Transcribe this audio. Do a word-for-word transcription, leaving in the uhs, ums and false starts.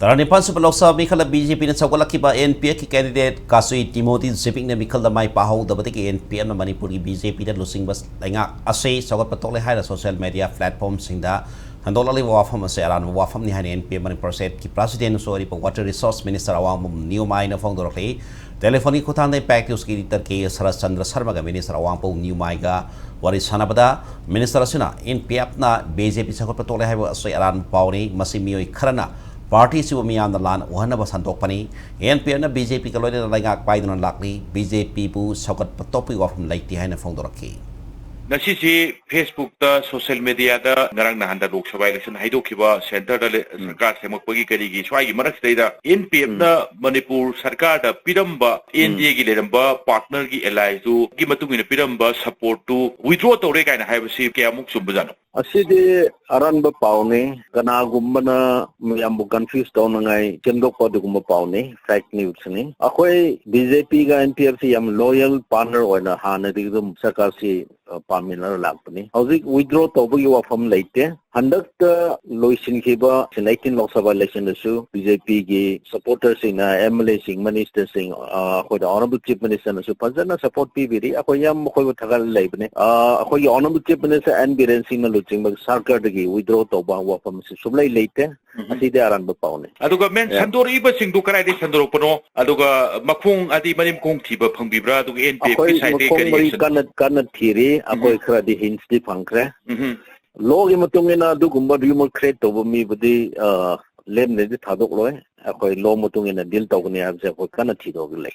ꯇꯔꯥꯅꯤꯄꯥꯟ ꯁꯨꯕ Lok Sabha ꯃꯤꯈꯜꯗ B J ꯄꯤꯅ ꯁꯧꯒꯠꯂꯛꯈꯤꯕ ꯑꯦꯟ ꯄꯤ ꯑꯦꯐꯀꯤ ꯀꯦꯟꯗꯤꯗꯦꯠ ꯀꯥꯁꯨꯏ ꯇꯤꯃꯣꯇꯤ ꯖꯤꯄꯤꯛꯅ ꯃꯤꯈꯜꯗ ꯃꯥꯏ ꯄꯥꯛꯍꯧꯗꯕꯗꯒꯤ ꯑꯦꯟ ꯄꯤ ꯑꯦꯐꯅ ꯃꯅꯤꯄꯨꯔꯒꯤ ꯕꯤ ꯖꯦ ꯄꯤꯗ ꯂꯨꯆꯤꯡꯕ ꯂꯩꯉꯥꯛ ꯑꯁꯤ ꯁꯧꯒꯠꯄ ꯊꯣꯛꯂꯦ ꯍꯥꯏꯅ ꯁꯣꯁꯤꯌꯦꯜ ꯃꯦꯗꯤꯌꯥ ꯄ꯭ꯂꯦꯠꯐꯣꯔꯝꯁꯤꯡꯗ ꯍꯟꯗꯣꯛꯂꯛꯂꯤꯕ ꯋꯥꯐꯝ ꯑꯁꯤ ꯑꯔꯥꯟꯕ ꯋꯥꯐꯝꯅꯤ ꯍꯥꯏꯅ ꯑꯦꯟ ꯄꯤ ꯑꯦꯐ ꯃꯅꯤꯄꯨꯔ ꯁ꯭ꯇꯦꯠꯀꯤ ꯄ꯭ꯔꯁꯤꯗꯦꯟꯁꯨ ꯑꯣꯏꯔꯤꯕ ꯋꯥꯇꯔ ꯔꯤꯁꯣꯔꯁ ꯃꯤꯅꯤꯁꯇꯔ ꯑꯋꯥꯡꯕꯝ ꯅꯤꯌꯨꯃꯥꯏꯅ ꯐꯣꯡꯗꯣꯔꯛꯂꯤ꯫ ꯇꯦꯂꯤꯐꯣꯟꯒꯤ ꯈꯨꯠꯊꯥꯡꯗ ꯏꯝꯄꯦꯛ ꯅ꯭ꯌꯨꯁꯀꯤ ꯏꯗꯤꯇꯔ ꯀꯦ ꯁꯔꯠ ꯆꯟꯗ꯭ꯔ ꯁꯔꯃꯒ ꯃꯤꯅꯤꯁꯇꯔ ꯑꯋꯥꯡꯕꯝ ꯅꯤꯌꯨꯃꯥꯏꯒ ꯋꯥꯔꯤ ꯁꯥꯟꯅꯕꯗ ꯃꯤꯅꯤꯁꯇꯔ ꯑꯁꯤꯅ ꯑꯦꯟ ꯄꯤ ꯑꯦꯐꯅ ꯕꯤ ꯖꯦ ꯄꯤ ꯁꯧꯒꯠꯄ ꯊꯣꯛꯂꯦ ꯍꯥꯏꯕ ꯑꯁꯤ ꯑꯔꯥꯟꯕ ꯄꯥꯎꯅꯤ꯫ ꯃꯁꯤ ꯃꯤꯑꯣꯏ ꯈꯔꯅ ꯄꯥꯔꯇꯤ ꯑꯁꯤꯕꯨ ꯃꯤꯌꯥꯝꯅ ꯂꯥꯟꯅ ꯎꯍꯟꯅꯕ ꯁꯟꯗꯣꯛꯄꯅꯤ꯫ ꯑꯦꯟ ꯄꯤ ꯑꯦꯐꯅ ꯕꯤ ꯖꯦ ꯄꯤꯒ ꯂꯣꯏꯅꯅ ꯂꯩꯉꯥꯛ ꯄꯥꯏꯗꯨꯅ ꯂꯥꯛꯂꯤ꯫ ꯕꯤ ꯖꯦ ꯄꯤꯕꯨ ꯁꯧꯒꯠꯄ ꯇꯣꯛꯄꯒꯤ ꯋꯥꯐꯝ ꯂꯩꯇꯦ ꯍꯥꯏꯅ ꯐꯣꯡꯗꯣꯔꯛꯈꯤ꯫ ꯉꯁꯤꯁꯤ ꯐꯦꯁꯕꯨꯛꯇ, ꯁꯣꯁꯤꯌꯦꯜ ꯃꯦꯗꯤꯌꯥꯗ ꯉꯔꯥꯡ ꯅꯍꯥꯟꯗ ꯂꯣꯛ ꯁꯚꯥ ꯏꯂꯦꯛꯁꯟ ꯍꯥꯏꯗꯣꯛꯈꯤꯕ, ꯁꯦꯟꯇꯔꯗ ꯂꯦ-, ꯎꯝ꯫ ꯁꯔꯀꯥꯔ ꯁꯦꯝꯃꯛꯄꯒꯤ ꯀꯔꯤꯒꯤ ꯁ꯭ꯋꯥꯏꯒꯤ ꯃꯔꯛꯁꯤꯗꯩꯗ ꯑꯦꯟ ꯄꯤ ꯑꯦꯐꯅ ꯎꯝ꯫ ꯃꯅꯤꯄꯨꯔ ꯁꯔꯀꯥꯔꯗ ꯄꯤꯔꯝꯕ, ꯎꯝ꯫ ꯑꯦꯟ ꯗꯤ ꯑꯦꯒꯤ ꯂꯩꯔꯝꯕ ꯄꯥꯔꯠꯅꯔꯒꯤ ꯑꯦꯂꯥꯏꯟꯁꯇꯨꯒꯤ ꯃꯇꯨꯡ ꯏꯟꯅ ꯄꯤꯔꯝꯕ ꯁꯄꯣꯔꯠꯇꯨ ꯋꯤꯗ꯭ꯔꯣ ꯇꯧꯔꯦ ꯀꯥꯏꯅ ꯍꯥꯏꯕꯁꯤ ꯀꯌꯥꯃꯨꯛ ꯆꯨꯝꯕꯖꯥꯠꯅꯣ? ꯑꯁꯤꯗꯤ ꯑꯔꯥꯟꯕ ꯄꯥꯎꯅꯤ꯫ ꯀꯅꯥꯒꯨꯝꯕꯅ ꯃꯌꯥꯝꯕꯨ ꯀꯟꯐ꯭ꯌꯨꯁ ꯇꯧꯅꯉꯥꯏ ꯁꯦꯝꯗꯣꯛꯄ ꯑꯗꯨꯒꯨꯝꯕ ꯄꯥꯎꯅꯤ, ꯐꯦꯛ ꯅ꯭ꯌꯨꯁꯅꯤ꯫ ꯑꯩꯈꯣꯏ ꯕꯤ ꯖꯦ ꯄꯤꯒ ꯑꯦꯟ ꯄꯤ ꯑꯦꯐꯁꯤ ꯌꯥꯝ ꯂꯣꯌꯦꯜ ꯄꯥꯔꯠꯅꯔ ꯑꯣꯏꯅ ꯍꯥꯟꯅꯗꯒꯤ ꯑꯗꯨꯝ ꯁꯔꯀꯥꯔꯁꯤ, ꯑ, ꯄꯥꯝꯃꯤꯟꯅꯔ ꯂꯥꯛꯄꯅꯤ꯫ ꯍꯧꯖꯤꯛ ꯋꯤꯗ꯭ꯔꯣ ꯇꯧꯕꯒꯤ ꯋꯥꯐꯝ ꯂꯩꯇꯦ꯫ ꯍꯟꯗꯛꯇ ꯂꯣꯏꯁꯤꯟꯈꯤꯕ eighteen Lok Sabha ꯏꯂꯦꯛꯁꯟꯗꯁꯨ B J ꯄꯤꯒꯤ ꯁꯄꯣꯔꯇꯔꯁꯤꯡꯅ, ꯑꯦꯝ ꯑꯦꯜ ꯑꯦꯁꯤꯡ, ꯃꯤꯅꯤꯁꯇꯔꯁꯤꯡ, ꯑ, ꯑꯩꯈꯣꯏꯗ ꯑꯣꯅꯔꯦꯕꯜ ꯆꯤꯐ ꯃꯤꯅꯤꯁꯇꯔꯅꯁꯨ ꯐꯖꯅ ꯁꯄꯣꯔꯠ ꯄꯤꯕꯤꯔꯤ꯫ ꯑꯩꯈꯣꯏ ꯌꯥꯝ ꯃꯈꯣꯏꯕꯨ ꯊꯥꯒꯠꯂ ꯂꯩꯕꯅꯤ꯫ ꯑ, ꯑꯩꯈꯣꯏꯒꯤ honourable chief minister N Biren ꯁꯤꯡꯅ ꯂꯨꯆꯤꯡꯕ ꯁꯔꯀꯥꯔꯗꯒꯤ ꯋꯤꯗ꯭ꯔꯣ ꯇꯧꯕ ꯋꯥꯐꯝ ꯑꯁꯤ ꯁꯨꯡꯂꯩ ꯂꯩꯇꯦ꯫ ꯎꯝ꯫ ꯑꯁꯤꯗꯤ ꯑꯔꯥꯟꯕ ꯄꯥꯎꯅꯤ꯫ ꯑꯗꯨꯒ ꯃꯦꯟ ꯌꯥ꯫ ꯁꯟꯗꯣꯔꯛꯏꯕꯁꯤꯡꯗꯨ ꯀꯗꯥꯏꯗꯒꯤ ꯁꯟꯗꯣꯔꯛꯄꯅꯣ? ꯑꯗꯨꯒ ꯃꯈꯣꯡ, ꯍꯥꯏꯗꯤ ꯃꯔꯤꯝ ꯈꯣꯡ ꯊꯤꯕ ꯐꯪꯕꯤꯕ꯭ꯔꯥ? ꯑꯗꯨꯒ ꯑꯦꯟ ꯄꯤ ꯑꯦꯐꯀꯤ ꯑꯩꯈꯣꯏ ꯁꯥꯏꯠꯇꯒꯤ ꯃꯈꯣꯡ ꯀꯔꯤ ꯃꯔꯤ ꯍꯥꯏꯁꯟ- ꯀꯟꯅ, ꯀꯟꯅ ꯊꯤꯔꯤ꯫ ꯎꯝ꯫ ꯑꯩꯈꯣꯏ ꯈꯔꯗꯤ ꯍꯤꯟꯁꯇꯤ ꯐꯪꯈ꯭ꯔꯦ꯫ ꯎꯝ꯫ ꯂꯣꯒꯤ ꯃꯇꯨꯡ ꯏꯟꯅ ꯑꯗꯨꯒꯨꯝꯕ ꯔꯤꯌꯨꯃꯔ ꯀ꯭ꯔꯤꯌꯦꯠ ꯇꯧꯕ ꯃꯤꯕꯨꯗꯤ, ꯑ, ꯂꯦꯝꯅꯗꯤ ꯊꯥꯗꯣꯛꯂꯣꯏ꯫ ꯑꯩꯈꯣꯏ ꯂꯣ ꯃꯇꯨꯡ ꯏꯟꯅ ꯗꯤꯜ ꯇꯧꯒꯅꯤ ꯍꯥꯏꯕꯁꯦ ꯑꯩꯈꯣꯏ ꯀꯟꯅ ꯊꯤꯗꯣꯛꯑꯒ ꯂꯩ꯫